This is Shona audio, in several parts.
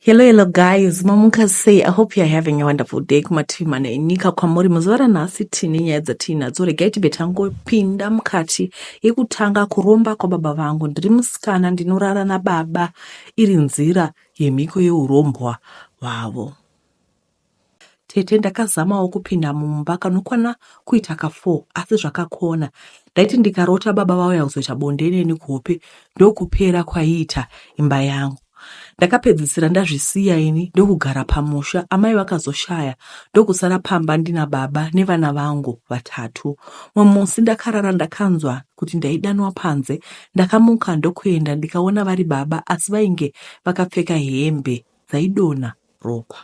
Hello, hello guys, mamuka sei? I hope you are having a wonderful day kumativi mana enyika kwamuri. Muzuva ranhasi tine nyaya dzatiinadzo. Regai tibve tangopinda mukati. Yekutanga, kuromba kwababa vangu. Ndiri musikana ndinorara nababa iri nzira yemhiko yeurombwa hwavo. Tete ndakazamawo kupinda mumba kanokwana kuita ka4 asi zvakakona. Ndaiti ndikarota baba vauya kuzoita bonde neni kuhope ndokupera kwaiita imba yangu. Ndakapedzisira ndazvisiya ini ndokugara pamusha amai vakazoshaya ndokusara pamba ndina baba nevana vangu vatatu. Mumwe musi ndakarara ndakanzwa kuti ndaidanwa panze. Ndakamuka ndokuenda ndikaona vari baba asi vainge vakapfeka hembe dzaidonha ropa.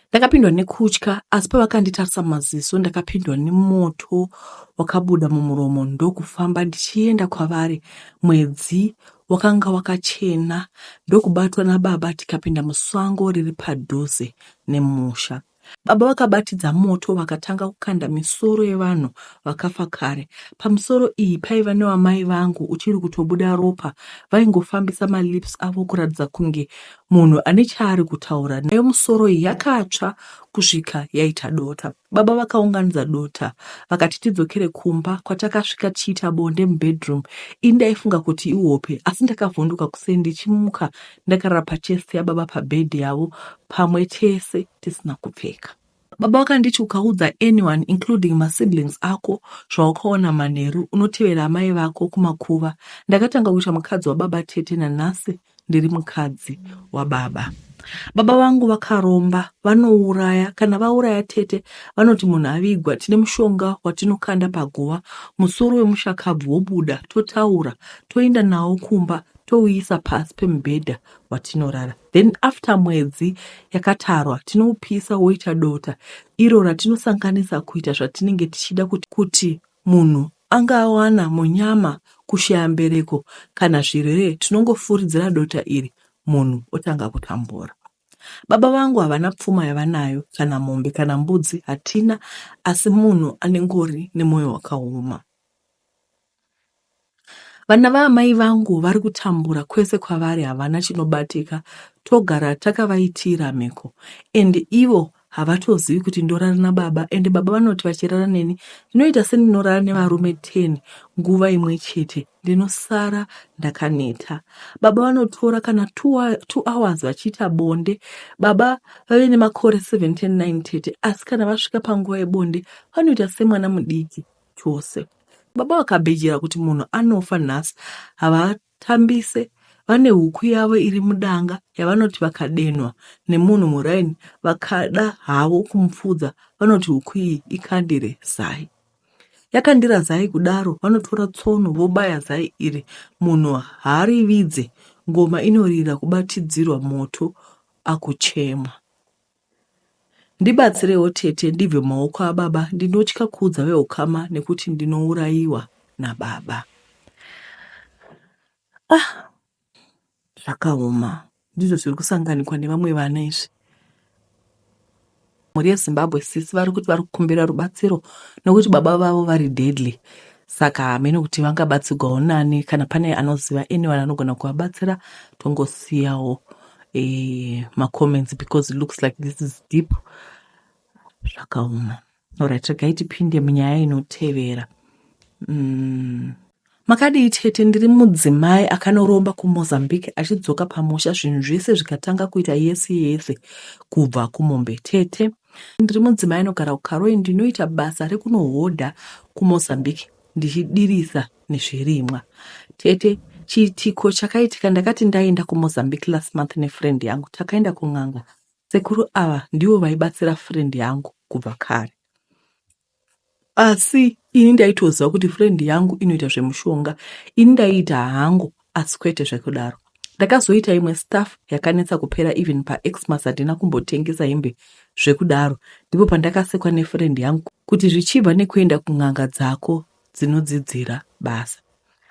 Ndakapindwa nekutya asi pavakanditarisa mumaziso ndakapindwa nemoto wakabuda mumuromo ndokufamba ndichienda kwavari. Mwedzi wakanga wakachena ndokubatwa nababa tikapinda musango riri padhuze nemusha. Baba vakabatidza moto vakatanga kukanda misoro yevanhu vakafa kare. Pamisoro iyi paiva newamai vangu uchiri kutobuda ropa. Vaingofambisa malips avo kuratidza kunge munhu ane chaari kutaura. Nayo musoro iyi yakatsva kusvika yaita dota. Baba vakaunganidza dota vakati tidzokere kumba kwatakasvika tichiita bonde mubedroom. Ini ndaifunga kuti ihope asi ndakavhunduka kuseni ndichimuka ndakarara pachest yababa pabed yavo pamwe tese tisina kupfeka. Baba vakanditi ukaudza anyone including masiblings ako zvawakaona manheru unotevera amai vako kumakuva. Ndakatanga kuita mukadzi wababa tete nanhasi ndiri mukadzi wababa. Baba vangu vakaromba vanouraya kana vauraya tete vanoti munhu avigwa tine mushonga watinokanda paguva musoro wemushakabvu wobuda totaura toenda nawo kumba touisa pasi pemubhedha watinorara then after mwedzi yakatarwa tinoupisa woita dota iro ratinosanganisa kuita zvatinenge tichida kuti, kuti munhu angawana munyama kushaya mbereko kana zvirwere tinongofuridzira dota iri munhu otanga kutambura. Baba vangu havana pfuma yavanayo kana mombe kana mbudzi hatina asi munhu anengori nemwoyo wakaoma. Vana vaamai vangu vari kutambura kwese kwavari havana chinobatika togara takavaitira mhiko and ivo havatozivi kuti ndorara nababa and baba vanoti vachirara neni ndinoita sendinorara nevarume 10 nguva imwe chete ndinosara ndakaneta. Baba vanotora kana 2 hours vachiita bonde. Baba vave nemakore 79 tete asi kana vasvika panguva yebonde vanoita semwana mudiki chose. Baba vakabhejera kuti munhu anofa nhasi havatambise. Vane huku yavo iri mudanga yavanoti vakadenhwa nemunhu muraini vakada havo kumupfuudza vanoti huku iyi ikandire zai. Yakandira zai kudaro vanotora tsono vobaya zai iri munhu haarividze ngoma inorira kubatidzirwa moto akuchemwa. Ndibatsirewo tete ndibve mumaoko ababa ndinotya kuudza vehukama nekuti ndinourayiwa nababa. Ah zvakaoma ndizvo zviri kusanganikwa nevamwe vana izvi. Mhuri yeZimbabwe sisi vari kuti vari kukumbira rubatsiro nokuti baba vavo vari deadly saka hameno kuti vangabatsirwawo nani kana pane anoziva anyone anogona kuvabatsira tongosiyawo eh, macomments because it looks like this is deep zvakaoma orit regai tipinde munyaya inotevera mm. Makadii tete ndiri mudzimai akanoromba kuMozambique achidzoka pamusha zvinhu zvese zvikatanga kuita yese yese kubva kumombe tete ndiri mudzimai anogara kuKaroi ndinoita basa rekunohodha kuMozambique ndichidirisa nezvirimwa tete chiitiko chakaitika ndakati ndaenda kuMozambique last month nefriend yangu takaenda kun'anga sekuru ava ndivo vaibatsira friend yangu kubva kare asi ini ndaitoziva kuti friend yangu inoita zvemushonga ini ndaiita hangu asi kwete zvekudaro ndakazoita imwe staff yakanetsa kupera even paxmas handina kumbotengesa hembe zvekudaro ndipo pandakasekwa nefriend yangu kuti zvichibva nekuenda kun'anga dzako dzinodzidzira basa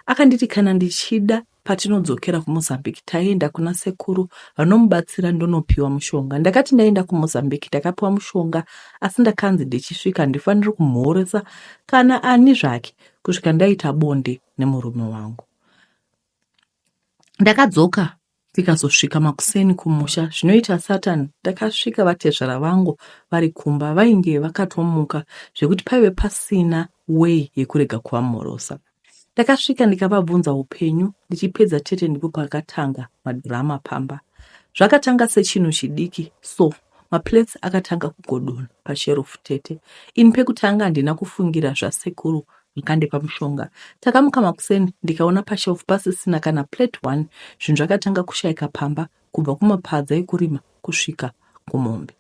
akanditi kana ndichida patinodzokera kumozambique taienda kuna sekuru vanomubatsira ndonopiwa mushonga ndakati ndaenda kumozambique ndakapiwa mushonga asi ndakanzi ndichisvika handifaniri kumhoresa kana ani zvake kusvika ndaita bonde nemurume wangu ndakadzoka. Tikazosvika makuseni kumusha zvinoita Satan ndakasvika vatezvara vangu vari kumba vainge vakatomuka zvekuti paive pasina way yekurega kuvamhorosa. Ndakasvika ndikavabvunza upenyu ndichipedza tete ndipo pakatanga madrama pamba. Zvakatanga sechinhu chidiki so maplates akatanga kugodonha pasherufu tete. Ini pekutanga handina kufungira zvasekuru vakandipa mushonga. Takamuka makuseni ndikaona pashelf pasisina kana plate one. Zvinhu zvakatanga kushaika pamba kubva kumapadza ekurima kusvika kumombe.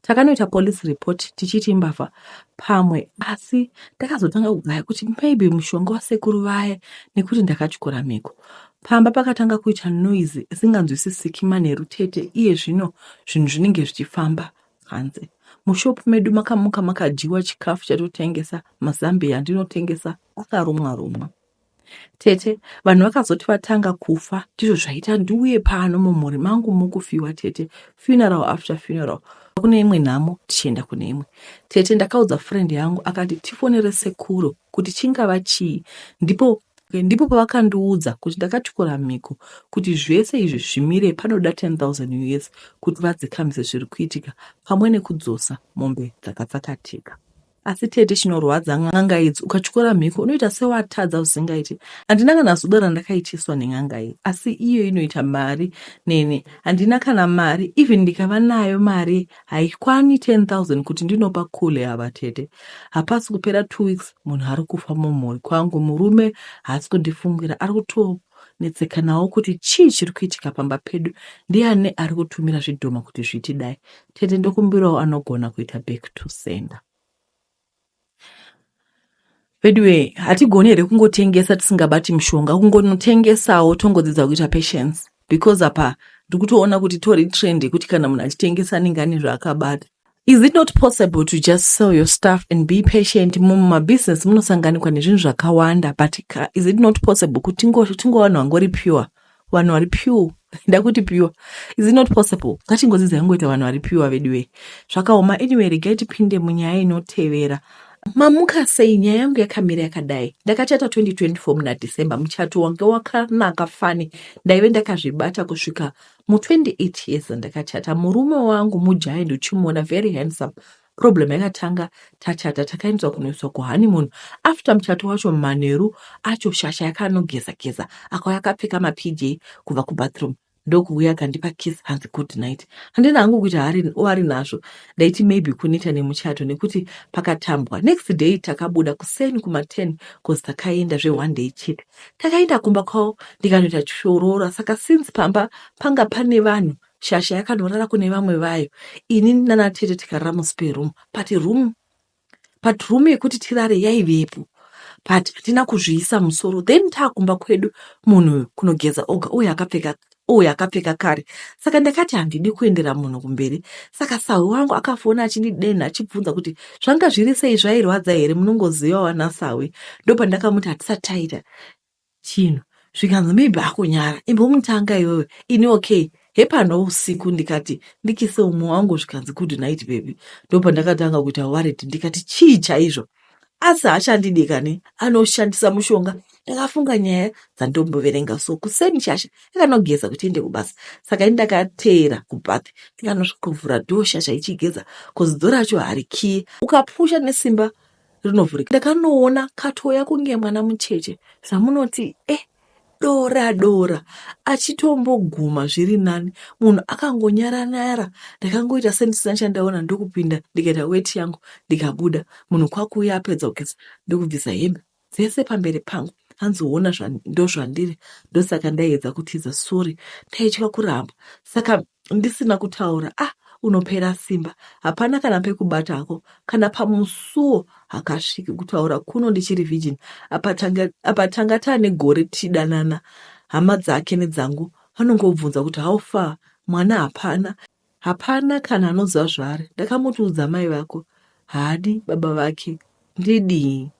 Takanoita police report tichiti imbavha pamwe asi ndakazotanga kugaya kuti maybe mushonga wasekuru vaya nekuti ndakatyora mhiko. Pamba pakatanga kuita noise isinganzwisisiki manheru tete iye zvino zvinhu zvinenge zvichifamba panze. Mushop medu makamuka makadyiwa chikafu chatotengesa mazambiya andinotengesa akarumwa rumwa. Tete, vanhu vakazoti vatanga kufa ndizvo zvaita ndiuye pano mumhuri mangu mukufiwa tete funeral after funeral kune imwe nhamo tichienda kune imwe tete ndakaudza friend yangu akati tifonere sekuru kuti chingava chii ndipo ndipo pavakandiudza kuti ndakatyora mhiko kuti zvese izvi zvimire panoda 10000 us kuti vadzikamise zviri kuitika pamwe nekudzosa mombe dzakatsakatika Asi tete chinorwadza n'anga idzi ukatyora mhiko unoita sewatadza zvisingaiti. Handina kana zuda randakaitiswa nen'anga iyi asi iyo inoita mari neni handina kana mari even ndikava nayo mari haikwani 10000 kuti ndinopa kule ava tete. Hapasi kupera two weeks munhu ari kufa mumhuri kwangu murume haasi kundifungira ari kutonetsekanawo kuti chii chiri kuitika pamba pedu ndiani ari kutumira zvidhoma kuti zvitidai. Tete ndokumbirawo anogona kuita back to sender. Veduwe hatigoni here kungotengesa tisingabati mushonga kungonotengesawo tongodzidza kuita patience because apa ndikutoona kuti tori trend yekuti kana munhu achitengesa anenge ane zvaakabata. Is it not possible to just sell your stuff and be patient? Mumabhizinesi munosanganikwa nezvinhu zvakawanda but is it not possible kuti tingova vanhu vangori pure vanhu vari pure ndakuti pure is it not possible ngatingodzidza yangoita vanhu vari pure veduwe zvakaoma anyway regai tipinde munyaya inotevera mamuka sei nyaya yangu yakamira yakadai ndakachata 2024 muna december muchato wange wakanaka fani ndaive ndakazvibata kusvika mu28 years ndakachata murume wangu mugiant uchimuona very handsome Problem yakatanga tachata takaendeswa kunoiswa kuhoneymoon after muchato wacho manheru acho shasha yakanogeza geza akauya akapfeka mapj kubva kubathroom ndokuuya akandipa kiss hanzi good night handina hangu kuita wari nazvo ndaiti maybe kuneta nemuchato nekuti pakatambwa next day takabuda kuseni kuma 10 cause takaenda zve one day chete takaenda kumba kwavo ndikanoita chorora saka since pamba panga pane vanhu Shasha yakanorara kune vamwe vayo ini nana tete tikarara muspare room but room but room yekuti tirare yaivepo but hatina kuzviisa musoro then taakumba kwedu munhu uyu kunogeza oga uye akapfeka uye akapfeka kare saka ndakati handidi kuendera munhu kumberi saka sahwi wangu akafona achindidenha achibvunza kuti zvanga zviri sei zvairwadza here munongoziva wana sahwi ndopandakamuti hatisati taita chinhu zvikanzi maybe akunyara imbomutanga iwewe ini okay hepano usiku ndikati ndikise umwe wangu zvikanzi good night baby ndopandakatanga kuita worried ndikati chii chaizvo asi haachandidi kani anoshandisa mushonga ndakafunga nyaya dzandomboverenga so kuseni shasha yakanogeza kuti ende kubasa saka ini ndakateera kubath ndikanosvikovhura dhoo shasha ichigeza bcause dho racho harikiye ukapusha nesimba rinovhurika ndakanoona katouya kunge mwana mucheche zvamunoti eh dora dora achitomboguma zviri nani munhu akangonyaranyara ndakangoita sendisina chandaona ndokupinda ndikaita weti yangu ndikabuda munhu kwakuuya apedza kugeza ndokubvisa hembe dzese pamberi pangu hanzi hona ndozvandiri ndosaka ndaiedza kutiza sorry ndaitya kuramba saka ndisina kutaura ah unopera simba hapana kana pekubata hako kana pamusuwo hakasviki kutaura kuno ndichiri virgin apa tanga, apa tanga taane gore tichidanana hama dzake nedzangu vanongobvunza kuti how far mwana hapana hapana kana anoziva zvaari ndakamuti udza mai vako haadi baba vake ndidii.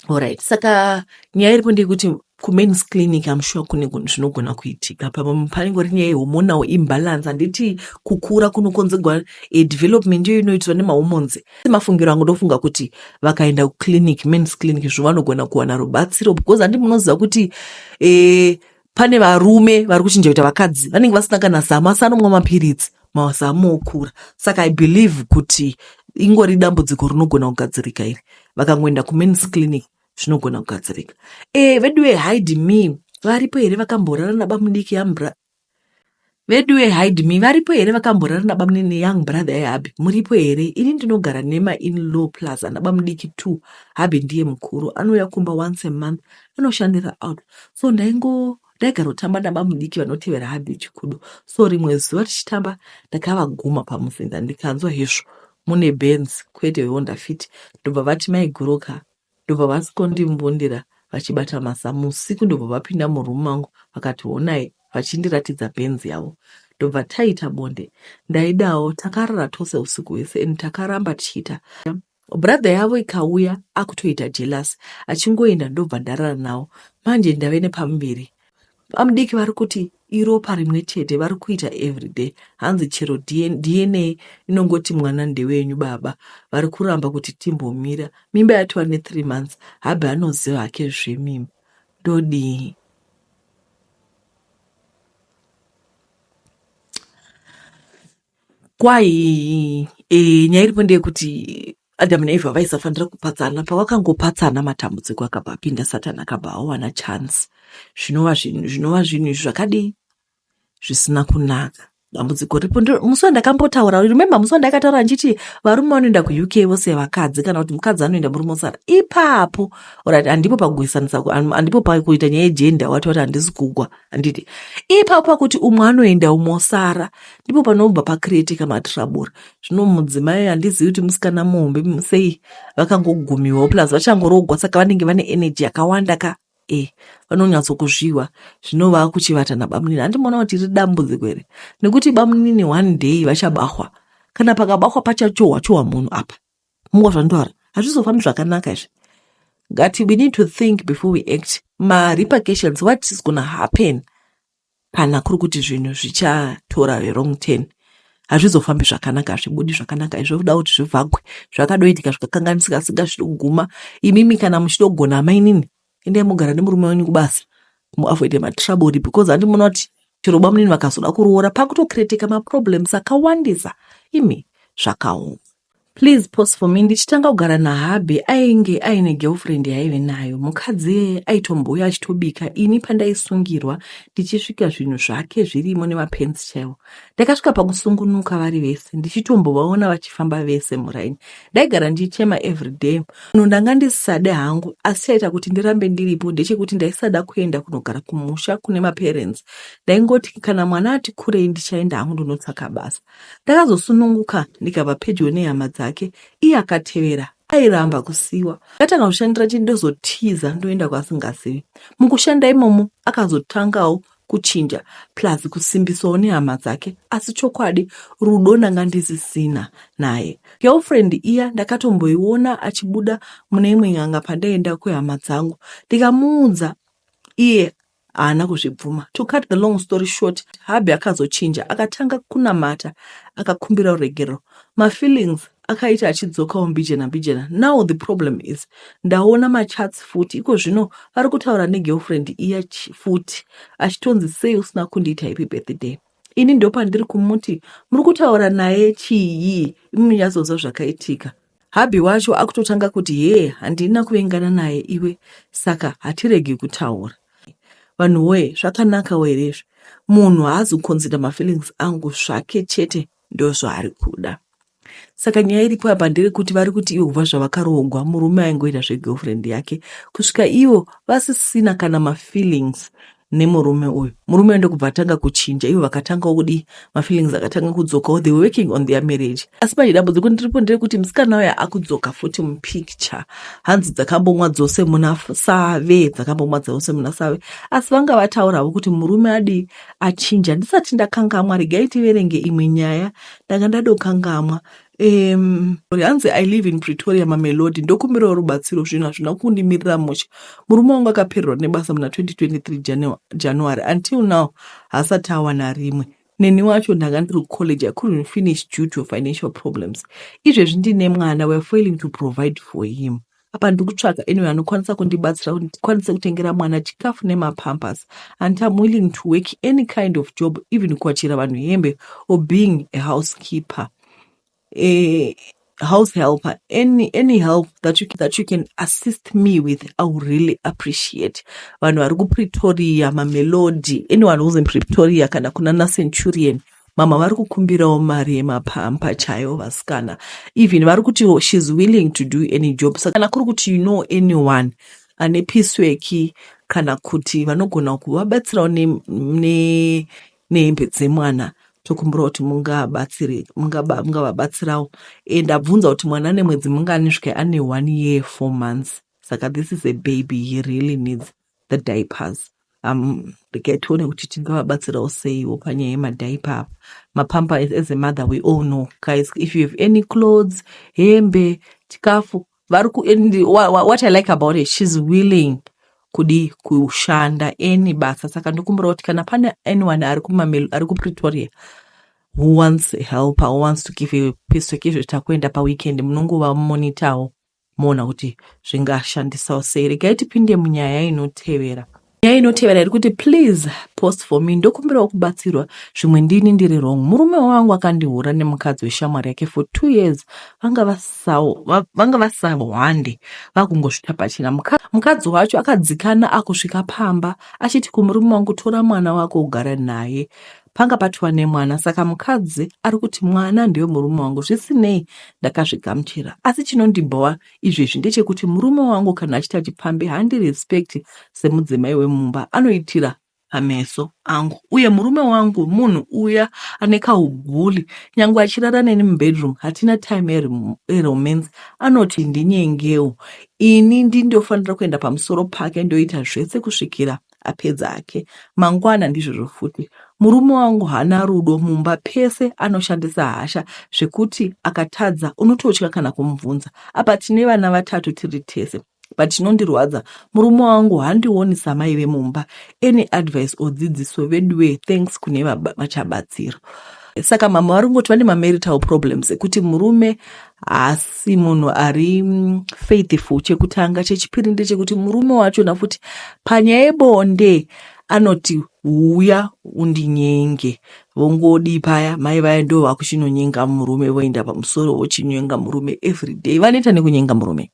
Alright, saka nyaya iripo ndeyekuti kumen's clinic I'm sure kune zvinogona kuitika. Pamwe panengori nyaya yehormonal imbalance, handiti kukura kunokonzegwa e development iyo inoitwa nemahormones. Semafungiro angu ndofunga kuti vakaenda kuclinic, men's clinic, zvo vanogona kuwana rubatsiro because handi munoziva kuti e, pane varume vari kuchinja kuita vakadzi vanenge vasina kana zama asi anomwa mapiritsi mazamu okura. Saka I believe kuti ingori dambudziko rinogona kugadzirika iri. Vakangoenda kumen's clinic zvinogona kugadzirika. E, veduwe hide me varipo here vakamborara nabamudiki yambra veduwe hide me varipo here vakamborara nabamunini young brother yehubby muripo here ini ndinogara nema in-law plus ana bamudiki two hubby ndiye mukuru anouya kumba once a month anoshandira out so ndaingo ndaigara kutamba nabamudiki vanotevera hubby chikudo so rimwe zuva tichitamba ndakavaguma pamuzinda ndikanzwa hezvo mune Benz kwete Honda Fit ndobva vati maiguruka ndobva vaskondimbundira vachibata mazamu usiku ndobva vapinda muroom mangu vakati honai vachindiratidza Benz yavo ndobva taita bonde ndaidawo takarara tose usiku hwese and takaramba tichiita brother yavo ikauya akutoita jealous achingoenda ndobva ndarara nawo manje ndave nepamuviri Bamudiki vari kuti iropa rimwe chete vari kuita everyday hanzi chero DNA inongoti mwana ndewenyu baba vari kuramba kuti timbomira mimba yatova ne 3 months hubby anoziva hake zvemimba ndodii. Kwahi e, nyaya iripo ndeyekuti Adamu naEvha vaisafanira kupatsana. Pavakangopatsana matambudziko akabva apinda, Satani akabva awana chance. Zvinova zvinhu zvinova zvinhu izvi zvakadii zvisina kunaka. Dambudziko ripo musi wandakambotaura, remember musi wandakataura ndichiti varume vanoenda kuUK vose vakadzi kana kuti mukadzi anoenda murume osara ipapo. Alright, handipo pakuisanisa, handipo pakuita nyaya yegender wati wati handisi kugwa handiti ipapo pakuti umwe anoenda umwe osara ndipo panobva pakreatika matrabura zvino mudzimai handizivi kuti musikana muhombe sei vakangogumiwawo plus vachangorogwa saka vanenge vane energy yakawanda ka e vanonyatsokuzviwa zvino vakuchivata nabamunini handimona kuti iri dambudziko here nekuti bamunini one day vachabahwa kana pakabahwa pachachohwa chohwa munhu apa mungwa zvandotaura hazvizofambi zvakanaka izvi ngati we need to think before we act marepercussions what is gonna happen kana kuri kuti zvinhu zvichatora wrong turn hazvizofambi zvakanaka hazvibudi zvakanaka izvo kuda kuti zvivhagwe zvakadoitika zvikakanganisika asi ngazvidoguma imimi kana muchidogona amainini endai mogara nemurume wenyu kubasa muavoide matrabori because handimuona kuti chero bamunini vakazoda kuroora pakutokreteka maproblems akawandisa imi zvakaoma. Please post for me ndichitanga kugara nahubby ainge aine girlfriend yaaive nayo mukadzi iyeye aitombouya achitobika ini pandaisungirwa ndichisvika zvinhu zvake zvirimo nemapants chaiwo ndakasvika pakusungunuka vari vese ndichitombovaona vachifamba vese muraini ndaigara ndichichema everyday munhu ndanga ndisisade hangu asi chaita kuti ndirambe ndiripo ndechekuti ndaisada kuenda kunogara kumusha kune maparents ndaingoti kana mwana ati kurei ndichaenda hangu ndonotsvaka basa Ndakazosununguka ndikabva pedyo nehama dzake iye akatevera airamba kusiwa. Ndakatanga kushandira chii ndozotiza ndoenda kwaasingazivi. Mukushanda imomo akazotangawo kuchinja plus kusimbiswawo nehama dzake asi chokwadi rudo ndanga ndisisina naye. Girlfriend iya ndakatomboiona achibuda mune imwe n'anga pandaienda kwehama dzangu ndikamuudza iye Haana kuzvibvuma. To cut the long story short, hubby akazochinja akatanga kunamata akakumbira ruregerero. Mafeelings akaita achidzokawo mbijana mbijana. Now the problem is ndaona machats futi iko zvino vari kutaura negirlfriend iya futi achitonzi sei usina kundiita happy birthday. Ini ndopandiri kumuti muri kutaura naye chii imi munyatsoziva zvakaitika. Hubby wacho akutotanga kuti hee handina kuvengana naye iwe saka hatiregi kutaura. Vanhu woye zvakanakawo here izvi? Munhu haazi kuconsider mafeelings angu zvake chete ndozvaari kuda. Saka nyaya iripo apa nderekuti vari kuti ivo kubva zvavakaroogwa murume aingoita zvegirlfriend yake kusvika ivo vasisina kana mafeelings nemurume uyu murume uyu ndokubva atanga kuchinja ivo vakatangawo kudii mafeelings akatanga kudzokawo they were working on their marriage asi manje dambudziko ndiripo nderekuti musikana uya akudzoka futi mupicture hanzi dzakambomwa dzose muna save dzakambomwa dzose muna save asi vanga vatauravo kuti murume adii achinja ndisati ndakangamwa regai tiverenge imwe nyaya ndanga ndadokangamwa. Hanzi, "I live in Pretoria, Mamelodi. Ndokumbirawo rubatsiro, zvinhu hazvina kundimirira mushe. Murume wangu akapererwa nebasa muna 2023 January. Until now haasati awana rimwe. Neni wacho ndanga ndiri kucollege. I couldn't finish due to financial problems. Izvezvi ndine mwana. We are failing to provide for him. Apa ndiri kutsvaga anyway anokwanisa kundibatsira kuti ndikwanise kutengera mwana chikafu nemapampers, and I'm willing to work any kind of job, even kuwachira vanhu hembe or being a housekeeper, a house helper. Any help that you can assist me with, I will really appreciate." Vanhu vari kuPretoria, Mamelodi, anyone who's in Pretoria kana kuna naCenturion, mama vari kukumbirawo mari yemapampa chaiwo vasikana. Even vari kuti she's willing to do any job. Saka kana kuri kuti you know anyone ane piecework kana kuti vanogona kuvabatsirawo nehembe dzemwana, tokumbira kuti mungavabatsirawo. Ndabvunza kuti mwana ane mwedzi mungani, svika ane 1 year 4 months. Saka this is a baby, he really needs the diapers. Regai tione kuti tingavabatsirawo seiwo panyaya yemadhaipa apa, mapampa. As a mother, we all know, guys, if you have any clothes, hembe, chikafu, vari ku and what I like about it, she's willing kudi kushanda any basa. Saka ndokumbira kuti kana pane anyone ari kuPretoria who wants help, who wants to give a piece work, izvo takuenda paweekend, munongova monitawo moona kuti zvingashandisawo sei. Regai tipinde munyaya inotevera. Nyaya inotevera iri kuti, "Please post for me. Ndokumbirawo kubatsirwa, zvimwe ndini ndiri wrong. Murume wangu akandihura nemukadzi weshamwari yake for 2 years. Vanga vasahwande, vakungosvika pachena. Mukadzi wacho akadzikana akusvika pamba achiti kumurume wangu, 'Tora mwana wako ugare naye.' Panga patiwa nemwana. Saka mukadzi ari kuti mwana ndiwe murume wangu. Zvisinei, ndakazvigamuchira, asi chinondibhowa izvezvi ndechekuti murume wangu kana achiita chipfambi handirespect semudzimai wemumba, anoitira pameso angu. Uye murume wangu munhu uya ane kaubully. Nyange achirara neni mubedroom, hatina time yeromance. Anoti ndinyengewo ini, ndindofanira kuenda pamusoro pake, ndoita zvese kusvikira apedza ake. Mangwana ndizvozvo futi. Murume wangu haana rudo mumba pese, anoshandisa hasha zvekuti akatadza unototya kana kumubvunza. Apa tine vana vatatu tiri tese, but chinondirwadza, murume wangu handioni samai vemumba. Any advice or dzidziso veduwe? Thanks kune vachabatsira." Saka mama vari kungoti vane mamarital problems ekuti murume haasi munhu ari faithful, chekutanga. Chechipiri ndechekuti murume wachona futi panyaya yebonde anoti, "Uya undinyenge." Vongodi paya, mai vaya ndo vakuchinonyenga murume, voenda pamusoro vochinyenga murume everyday. Vanoita nekunyenga murume.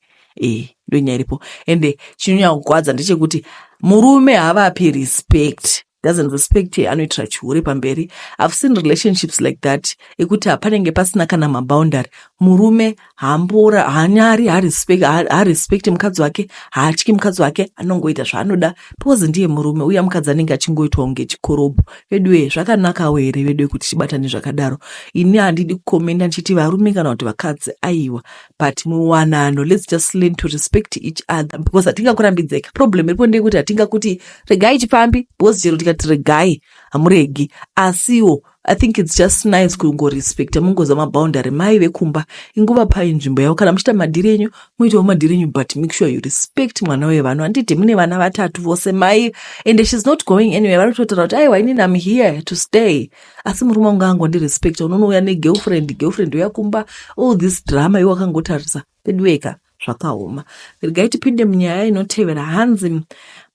Ndo nyaya iripo. Ende chinonyanya kugwadza ndechekuti murume havapi respect, doesn't respect her, anoitira chihure pamberi. I've seen relationships like that ekuti hapanenge pasina kana maboundary. Murume hambora, hanyari, harespect mukadzi wake, haatyi mukadzi wake, anongoita zvaanoda because ndiye murume, uye mukadzi anenge achingoitwa kunge chikorobho. Veduwe, zvakanakawo here veduwe kuti tibatane zvakadaro? Ini handidi kucommenta ndichiti varume kana kuti vakadzi, aiwa, but muwanano, let's just learn to respect each other, because hatingakurambidzeka. Problem iripo ndeyekuti hatingakuti regai chipfambi, because chero tikati regai, hamuregi. Asiwo I think it's just nice kungorespecta, mungoziva maboundary. Mai vekumba, inguva pai nzvimbo yavo. Kana muchiita madhiri enyu, muitewo madhiri enyu, but make sure you respect mwana wevanhu. Handiti mune vana vatatu vose mai? And she's not going anywhere. Vari kutotaura kuti, "Aiwa, inini am here to stay, asi murume wangu angondirespecta. Unonouya negirlfriend, girlfriend uya kumba, all this drama, iwe wakangotarisa." Peduweka, zvakaoma. Regai tipinde munyaya inotevera. Hanzi,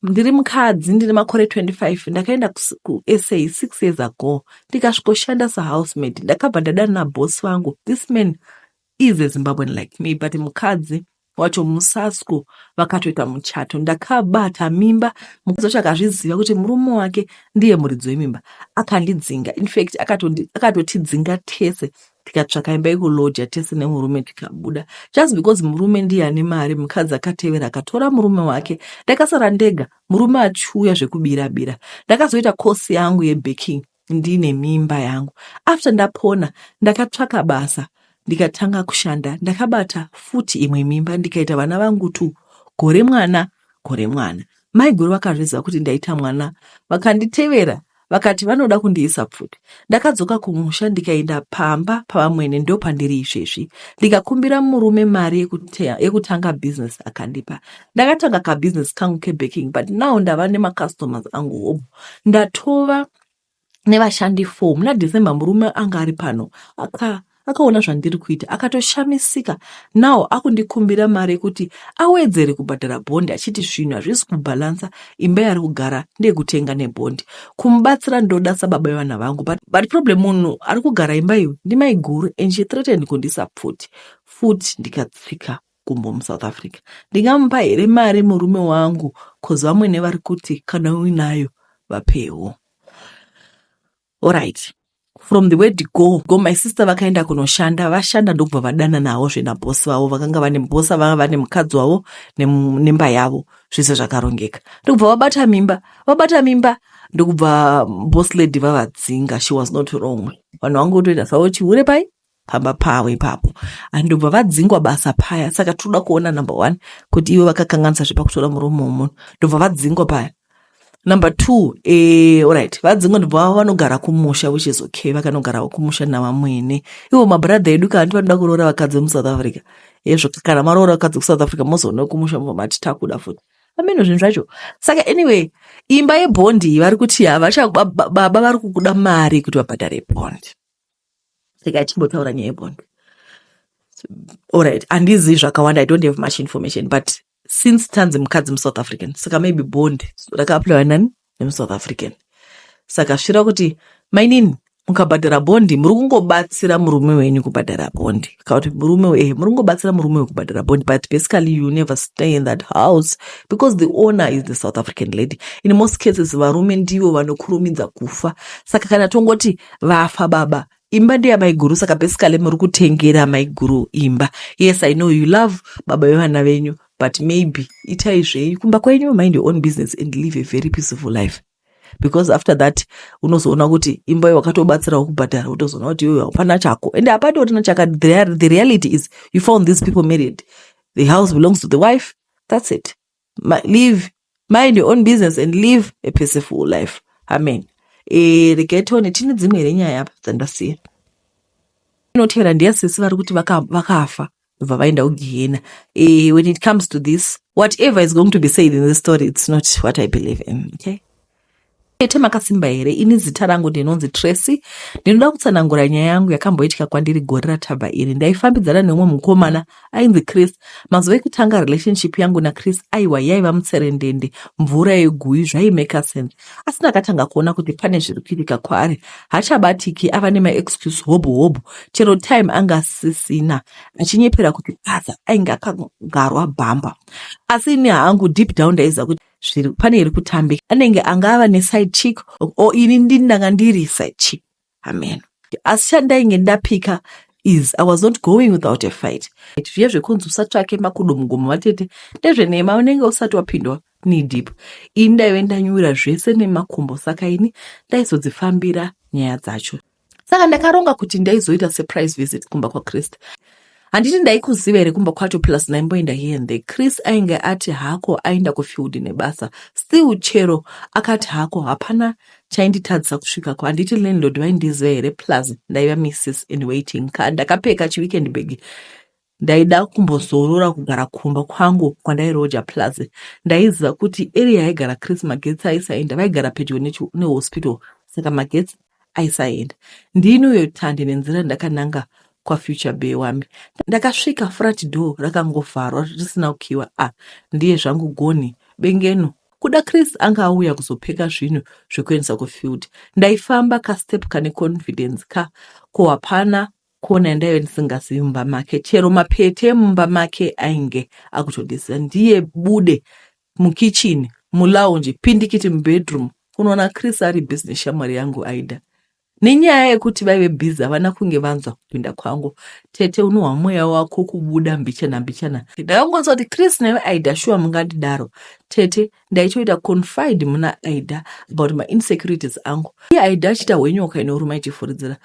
"Ndiri mukadzi, ndine makore 25. Ndakaenda kuSA 6 years ago, ndikasvikoshanda sahousemaid. Ndakabva ndadana nabhosi vangu. This man is a Zimbabwean like me, but mukadzi wacho muSasco. Vakatoita muchato. Ndakabata mimba. Mukadzi wacho akazviziva kuti murume wake ndiye muridzi wemimba, akandidzinga. In fact, akatotidzinga tese, tikatsvaka imba yekuloja tese nemurume, tikabuda just because murume ndiye ane mari. Mukadzi akatevera akatora murume wake. Ndakasara ndega, murume achiuya zvekubira-bira. Ndakazoita kosi yangu yebaking ndine mimba yangu. After ndapona, ndakatsvaka basa, ndikatanga kushanda. Ndakabata futi imwe mimba, ndikaita vana vangu tu, gore mwana gore mwana. Maiguru vakazviziva kuti ndaita mwana, vakanditevera. Vakati vanoda kundiisa pfuti. Ndakadzoka kumusha ndikaenda pamba pavamwene ndopandiri izvezvi. Ndikakumbira murume mari yekutanga business akandipa. Ndakatanga kabusiness kangu kebaking but now ndava nemacustomers angu hobho. Ndatova nevashandi 4 muna December murume anga ari pano aka akaona zvandiri kuita akatoshamisika now akundikumbira mari yekuti awedzere kubhadhara bhondi achiti zvinhu hazvisi kubhalansa imba yaari kugara ndeyekutenga nebhondi kumubatsira ndoda sababa vevana vangu but, but problem munhu ari kugara imba iyo ndimaiguru and she threatened kundiisa pfuti futi ndikatsika gumbo musouth Africa ndingamupa here mari murume wangu cause vamwene vari kuti kana uinayo vapewo. Alright, from the word go go my sister vakaenda kunoshanda, vashanda ndokubva vadana navo zvenabosi vavo vakanga vane bosa vanga vane mukadzi wavo nemba yavo zvese zvakarongeka ndokubva vabata mimba vabata mimba ndokubva boss lady vavadzinga. She was not wrong, vanhu vangotoita zvavo chihure pai pamba pavo ipapo andobva vadzingwa basa paya. Saka tinoda kuona number one kuti ivo vakakanganisa zvepakutora murume womunhu ndobva vadzingwa paya. Number two, alright, vadzingwa ndobva vanogara kumusha, which is okay, vakanogarawo kumusha navamwene. Ivo mabrother edu kana vanoda kuroora vakadzi vemusouth Africa ezvo kana maroora vakadzi kusouth Africa mozoona kumusha mobva mati takuda futi ameno zvinhu zvacho. Saka anyway, imba yebhondi vari kuti havacha baba vari kukuda mari kuti vabhadhare bhondi. Saka timbotaura nyaya yebhondi. Alright, handizivi zvakawanda, I don't have much information, but since tanzi mukadzi musouth African, saka maybe bond rakaapplyiwa nani nemusouth African. Saka svira kuti mainini mukabhadhara bhondi muri kungobatsira murume wenyu kubhadhara bhondi kana kuti murume muri kungobatsira murume wekubhadhara bhondi, but basically you never stay in that house because the owner is the South African lady. In most cases varume ndivo vanokurumidza kufa. Saka kana tongoti vafa baba, imba ndeyamaiguru. Saka basically muri kutengera maiguru imba. Yes, I know you love baba vevana venyu, but maybe itai zvenyu kumba kwenyu, mind your own business and live a very peaceful life, because after that unozoona kuti imba iyo wakatobatsirawo kubhadhara, utozoona kuti iyoyo hapana chako ende hapatorina chaka. The reality is you found these people married, the house belongs to the wife, that's it. Live, mind your own business and live a peaceful life. Amen. Regai tione tine dzimwe here nyaya apa dzandasiya. Inotevera ndeyasisi vari kuti vakafa ndobva vaenda kugehena. When it comes to this, whatever is going to be said in this story, it's not what I believe in, okay? Tete, makasimba here? Ini zita rangu ndinonzi Tracy. Ndinoda kutsanangura nyaya yangu yakamboitika kwandiri gore ratabva iri. Ndaifambidzana neumwe mukomana ainzi Chris. Mazuva ekutanga relationship yangu naChris, aiwa, yaiva mutserendende, mvura yeguyu, zvaimeka sense. Asi ndakatanga kuona kuti pane zviri kuitika kwaari. Hachabatiki, ava nemaexcuse hobho hobho, chero time anga asisina, achinyepera kuti basa ainge akagarwa bhamba. Asi ini hangu deep down ndaiziva kuti zviri pane iri kutambika, anenge anga ava neside chick or ini ndini ndanga ndiri side chick, amen. Asi chandainge ndapika is I was not going without a fight. Zviye zvekunzi usatsvake makudo mugomo, vatete, ndezvenhema. Unenge usati wapindwa knee deep. Ini ndaive ndanyura zvese nemakumbo, saka ini ndaizodzifambira nyaya dzacho. Saka ndakaronga kuti ndaizoita surprise visit kumba kwaChris. Handiti ndaikuziva here kumba kwacho? Plus ndaimboenda here and there. Chris ainge ati hako aenda kufield nebasa. Still, chero akati hako, hapana chainditadzisa kusvikako. Handiti landlord vaindiziva here? Plus ndaiva Mrs in waiting ka. Ndakapfeka chiweekend bag, ndaida kumbozorora kugara kumba kwangu kwandairoja. Plus ndaiziva kuti area yaigara Chris magetsi aisaenda, vaigara pedyo nehospital, saka magetsi aisaenda. Ndini uyo tande nenzira ndakananga kwafuture bae wami. Ndakasvika, front door rakangovharwa risina kukiwa. Ah, ndiye zvangu goni bengeno kuda. Chris anga auya kuzopeka zvinhu zvekuendesa kufield. Ndaifamba kastep kane confidence ka, ko hapana kona yandaive ndisingazivi mumba make. Chero mapete emumba make ainge akutondiziva. Ndiye bude mukichini, mulounge, pindikiti mubedroom, kunoona Chris ari busy neshamwari yangu Aida. Nenyaya yekuti vaive busy, havana kunge vanzwa kupinda kwangu. Tete, unohwa mweya wako kubuda mbichana mbichana. Ndakangonzwa kuti, "Chris newe Aida, shuwa mungandidaro?" Tete, ndaitoita confide muna Aida about mainsecurities angu, iye Aida achiita hwenyoka inoruma ichifuridzira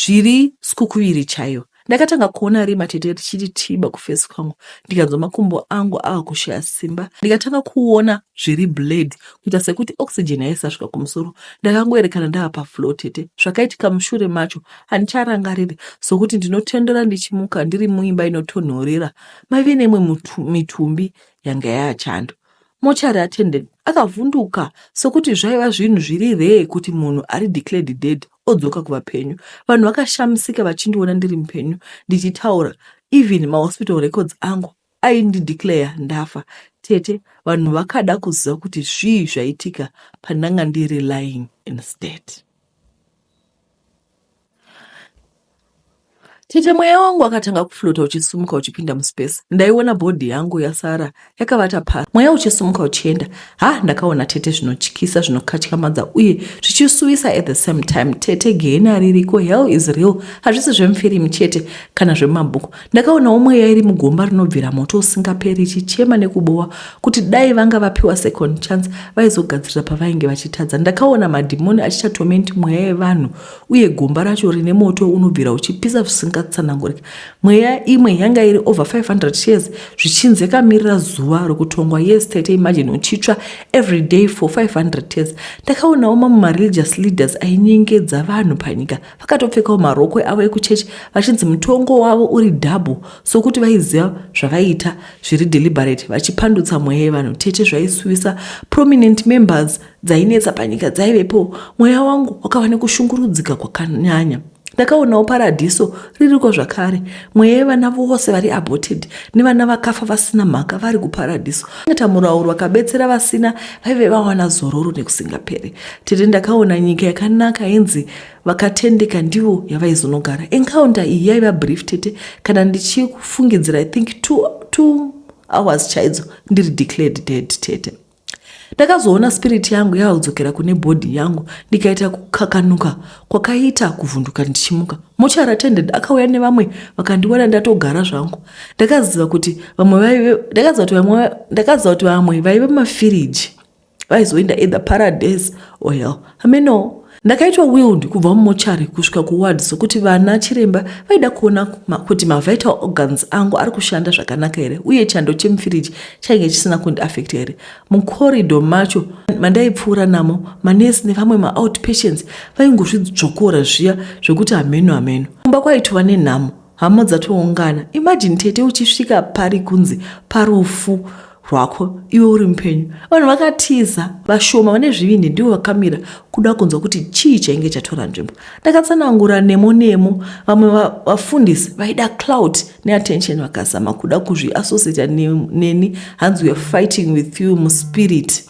zviri sikukuviri chaiyo. Ndakatanga kuona rima tete richiti tiba kufesi kwangu ndikanzwa makumbo angu ava kushaya simba ndikatanga kuona zviri blade kuita sekuti oxygen yaisasvika kumusoro. Ndakangoerekana ndava pafloor tete. Zvakaitika mushure macho handicharangariri sokuti ndinotendera ndichimuka ndiri muimba inotonhorera maive neimwe mitumbi yanga yaachando. Mochari attendant akavhunduka sokuti zvaiva zvinhu zviri rare kuti munhu ari declared dead odzoka kuvapenyu. Vanhu vakashamisika vachindiona ndiri mupenyu ndichitaura even mahospital records angu aindideclare ndafa. Tete vanhu vakada kuziva kuti zvii zvaitika pandanga ndiri lying in state. Tete mweya wangu wakatanga kuflota uchisumuka uchipinda muspace. Ndaiona bhodhi yangu yasara yakavata pasi. Mweya uchisumuka uchienda. Ha, ndakaona tete zvinotyisa, zvinokatyamadza uye zvichisuwisa at the same time. Tete gehena ririko, hell is real. Hazvisi zvemufirimu chete kana zvemumabhuku. Ndakaonawo mweya iri mugomba rinobvira moto usingaperi ichichema nekubowa kuti dai vanga vapiwa second chance vaizogadzirira pavainge vachitadza. Ndakaona madhimoni achichatomenti mweya yevanhu uye gomba racho rine moto unobvira uchipisa zvisingatsanangurika. Mweya imwe yanga iri over 500 years zvichinzi yakamirira zuva rokutongwa. Yes tete, imagine uchitsva every day for 500 years. Ndakaonawo mamwe mareligious leaders ainyengedza vanhu panyika vakatopfekawo marokwe avo ekuchechi vachinzi mutongo wavo uri double sokuti vaiziva zvavaiita zviri deliberate vachipandutsa mweya yevanhu. Tete zvaisuwisa prominent members dzainetsa panyika dzaivepo. Mweya wangu wakava nekushungurudzika kwakanyanya. Ndakaonawo paradhiso ririko zvakare. Mweya yevana vose vari aborted nevana vakafa vasina mhaka vari kuparadhiso. Ita murauro vakabetsera vasina vaive vawana zororo nekusingaperi. Tete ndakaona nyika yakanaka inzi vakatendeka ndivo yavaizonogara. Encounter iyi yaiva brief tete, kana ndichikufungidzira I think 2 hours chaidzo ndiri declared dead tete. Ndakazoona spirit yangu yava kudzokera kune body yangu ndikaita kukakanuka kwakaita kuvhunduka ndichimuka. Mochari attendant akauya nevamwe vakandiwana ndatogara zvangu. Ndakaziva kuti vamwe vaive ndakaziva kuti vamwe ndakaziva kuti vamwe vaive mumafiriji vaizoenda either paradise or hell. Hameno. Ndakaitwa wheeled kubva mumochari kusvika kuward sokuti vana chiremba vaida kuona kuti mavital organs angu ari kushanda zvakanaka here uye chando chemufiriji chainge chisina kundiafecta here. Mucorridor macho mandaipfuura namo manesi nevamwe maoutpatients vaingozvidzvokora zviya zvekuti hameno hameno. Kumba kwaitova nenhamo hama dzatoungana. Imagine tete uchisvika pari kunzi parufu rwako iwe uri mupenyu. Vanhu vakatiza, vashoma vane zvivindi ndivo vakamira kuda kunzwa kuti chii chainge chatora nzvimbo. Ndakatsanangura nemo nemo, vamwe vafundisi vaida clout neattention vakazama kuda kuzviassociata neni, hanzi we are fighting with you muspirit.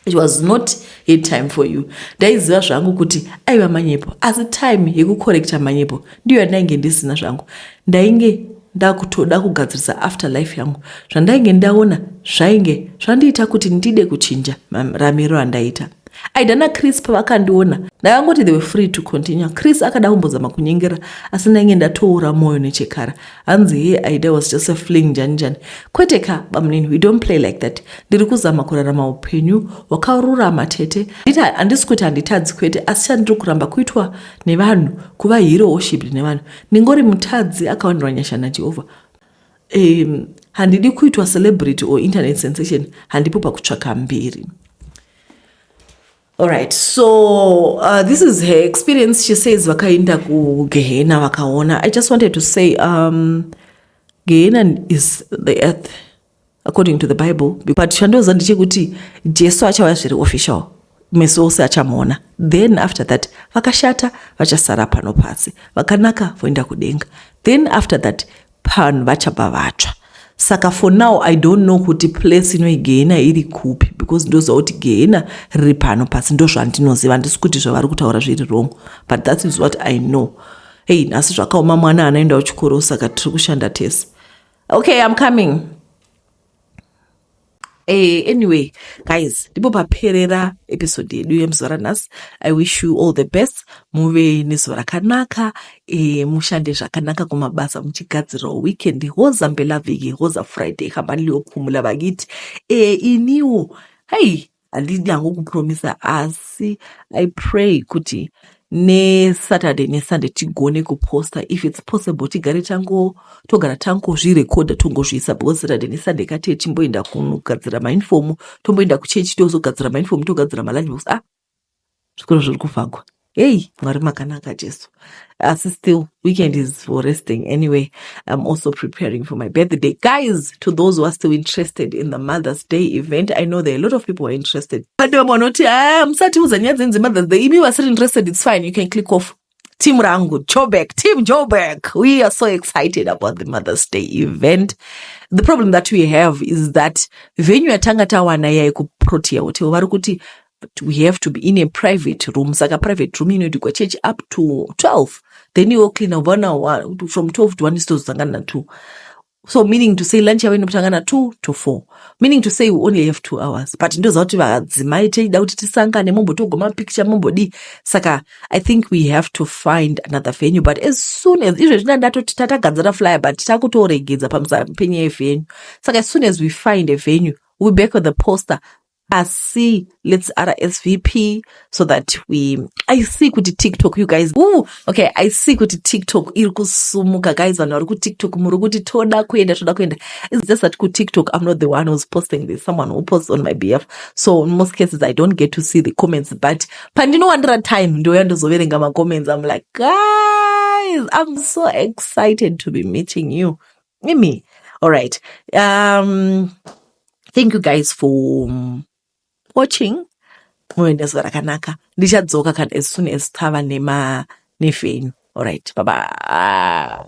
It was not yet time for you. Ndaiziva zvangu kuti aiva manyepo, asi time yekukorekta manyepo ndiyo yandainge ndisina zvangu. Ndainge ndakutoda kugadzirisa after life yangu. Zvandainge ndaona zvainge zvandiita kuti ndide kuchinja maramiro andaita. Aida naChris pavakandiona ndakangoti they were free to continue. Chris akada kumbozama kunyengera asi ndainge ndatoora moyo nechekara. Hanzi he Aida was just a fling njani njani. Kwete ka bamunini, we don't play like that. Ndiri kuzama kurarama upenyu hwakarurama tete. Handisi kuti handitadzi kwete, asi chandiri kuramba kuitwa nevanhu kuva hero worshipped nevanhu. Ndingori mutadzi akawanirwa nyasha naJehovha. Handidi kuitwa celebrity or internet sensation, handipo pakutsvaka mbiri. All right, so this is her experience. She says vakaenda kugehena vakaona. I just wanted to say Gehena is the earth according to the Bible, but chandoziva ndechekuti Jesu achauya zviri official, meso ose achamuona. Then after that vakashata vachasara pano pasi, vakanaka voenda kudenga. Then after that vanhu vachabva vatsva. Saka for now I don't know kuti place inoi gehena iri kupi, because ndoziva kuti gehena riri pano pasi, ndozvandinoziva. Handisi kuti zvavari kutaura zviri wrong, but that is what I know. Hey, nhasi zvakaoma, mwana anaenda kuchikoro saka tiri kushanda tese. Okay, I'm coming. Anyway guys, ndipo paperera episode yedu yemuzuva ranhasi. I wish you all the best, muve nezuva rakanaka, mushande zvakanaka kumabasa muchigadzirirawo weekend. Hoza mpelavhiki, hoza Friday, hambani liyophumula vakiti. Iniwo hei handidi hangu kupromisa, asi I pray kuti Nesaturday neSunday tigone kuposta, if it's possible. Tigare tango togara tangozvirekodha, tongozviisa, because Saturday neSunday kati timboenda kunogadzira mauniform, tomboenda kuchechi, tozogadzira mauniform, togadzira malunch box. Ah, zvikoro zviri kuvhagwa. Hei, Mwari makanaka, Jesu. Asi still, weekend is for resting anyway. I'm also preparing for my birthday, guys. To those who are still interested in the Mother's Day event, I know there are a lot of people who are interested. Pane vamwe vanoti, "Ah, musatiudza nyaya dzenzi Mother's Day." Imi vasiri interested, it's fine, you can click off. Team rangu, Joburg, team Joburg, we are so excited about the Mother's Day event. The problem that we have is that venue yatanga tawana yaikuProtea Hotel, vari kuti we have to be in a private room. Saka private room inoitikwa church up to 12, then iwo cleaner vana from 12 to 1, isitozosangana na2. So meaning to say lunch yavo inotanga na2 to 4, meaning to say we only have 2 hours. But ndoziva kuti vadzimai teida kuti tisangane, mombotogwa mapicture, mombodii. Saka I think we have to find another venue. But as soon as izvezvi ndatoti tatagadzira flyer, but takutoregedza pamusana penyaya yevenue. Saka as soon as we find a venue, we'll be back with the poster. Asi let's RSVP so that we, I see kuti TikTok, you guys, ooh, okay, I see kuti TikTok iri kusumuka, guys. Vanhu vari kuTikTok muri kuti toda kuenda, toda kuenda. It's just that kuTikTok I'm not the one who's posting this, someone who posts on my behalf, so in most cases I don't get to see the comments. But pandinowandira time, ndouya ndozoverenga macomments. I'm like, "Guys, I'm so excited to be meeting you." Imi, all right, thank you guys for watching. Muve nezuva rakanaka. Ndichadzoka kana as soon as tava nema nevenue. Alright, bye bye.